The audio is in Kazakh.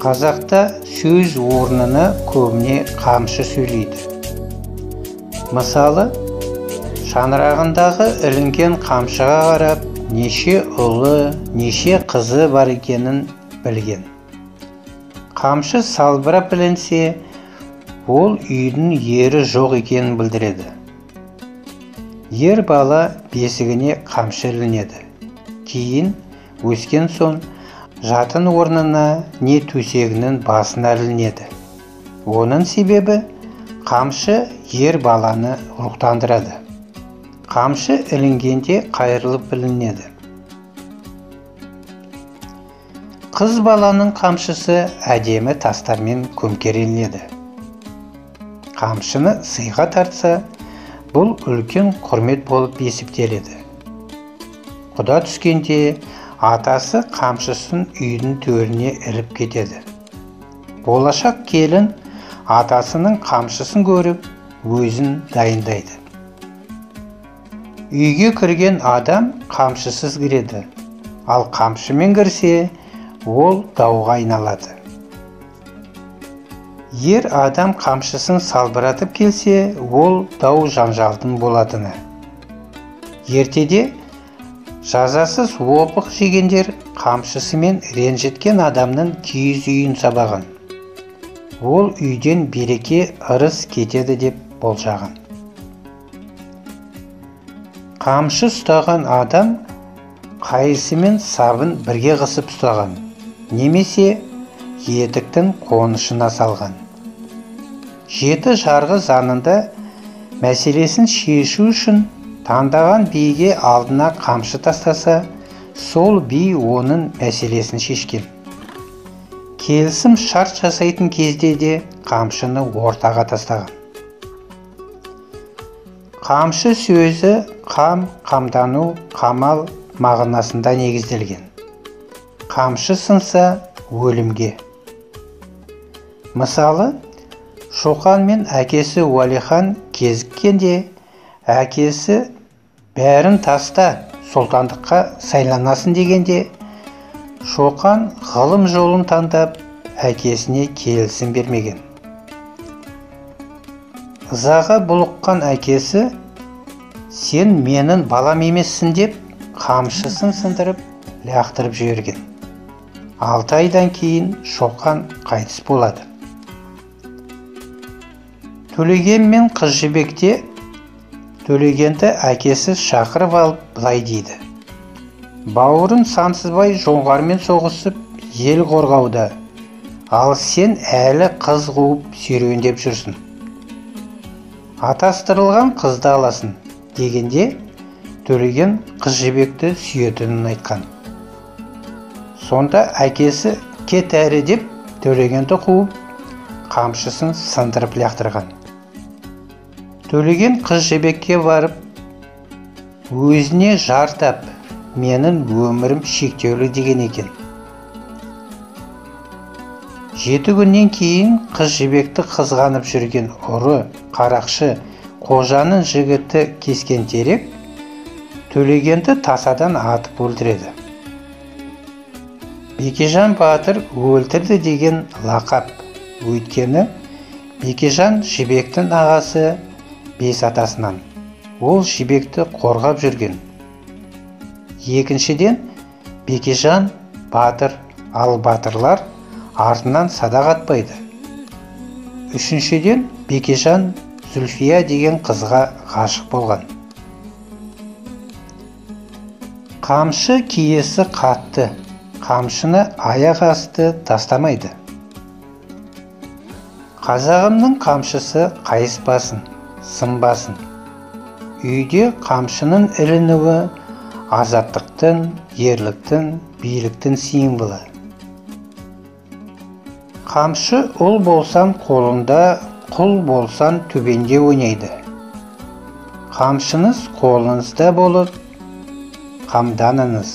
Қазақта сөз орнына көбіне қамшы сөйлейді. Мысалы, шаңырағындағы ілінген қамшыға қарап, неше ұлы, неше қызы бар екенін білген. Қамшы салбырап ілінсе, ол үйдің ері жоқ екенін білдіреді. Ер бала бесігіне қамшы ілінеді. Кейін өскен соң жатын орнына не төсегінің басына ілінеді. Оның себебі қамшы ер баланы рухтандырады. Қамшы ілінгенде қайырылып ілінеді. Қыз баланың қамшысы әдемі тастармен көмкеріледі. Қамшыны сыйға тартса, бұл үлкен құрмет болып есептеледі. Құда түскенде атасы қамшысын үйдің төріне іліп кетеді. Болашақ келін атасының қамшысын көріп, өзін дайындайды. Үйге кірген адам қамшысыз кіреді, ал қамшымен кірсе, ол дауға айналады. Ер адам қамшысын салбыратып келсе, ол дау жанжалдың болатыны. Ертеде жазасыз опық жегендер қамшысымен ренжіткен адамның киіз үйін сабаған. Ол үйден береке ырыс кетеді деп болжаған. Қамшы ұстаған адам қайысымен сабын бірге қысып ұстаған, немесе етіктің қонышына салған. Жеті жарғы заңында мәселесін шешу үшін таңдаған биге алдына қамшы тастаса, сол би оның мәселесін шешкен. Келісім шарт жасайтын кезде де қамшыны ортаға тастаған. Қамшы сөзі қам, қамдану, қамал мағынасында негізделген. Қамшы сынса өлімге. Мысалы, Шоқан мен әкесі Уәлихан кезіккенде, әкесі бәрін таста, сұлтандыққа сайланасың дегенде, Шоқан ғылым жолын таңдап, әкесіне келісім бермеген. Ызаға булыққан әкесі, сен менің балам емессің деп, қамшысын сындырып, лақтырып жіберген. 6 айдан кейін Шоқан қайтыс болады. Төлеген мен Қыз Жібекте Төлегенді әкесі шақырып алып былай дейді. Бауырын Сансызбай жоңғармен соғысып ел қорғауда, ал сен әлі қыз қуып серуендеп жүрсің. Атастырылған қызды аласың дегенде Төлеген Қыз Жібекті сүйетінін айтқан. Сонда әкесі кет әрі деп Төлегенді қуып, қамшысын сындырып лақтырған. Төлеген Қыз Жібекке барып, өзіне жар тап, менің өмірім шектеулі деген екен. 7 күннен кейін Қыз Жібекті қызғанып жүрген ұры, қарақшы, қожаның жігіті кескен терек Төлегенді тасадан атып өлтіреді. Бекежан батыр өлтірді деген лақап, өйткені Бекежан Жібектің ағасы бес атасынан. Ол Жібекті қорғап жүрген. Екіншіден, Бекежан батыр, ал батырлар артынан садақ атпайды. Үшіншіден, Бекежан Зүлфия деген қызға ғашық болған. Қамшы киесі қатты, қамшыны аяқ асты тастамайды. Қазағымның қамшысы қайыспасын, сынбасын. Үйде қамшының ілінуі азаттықтың, ерліктің, биліктің символы. Қамшы ұл болсан қолында, құл болсан төбенде ойнайды. Қамшыңыз қолыңызда болып, қамданыңыз.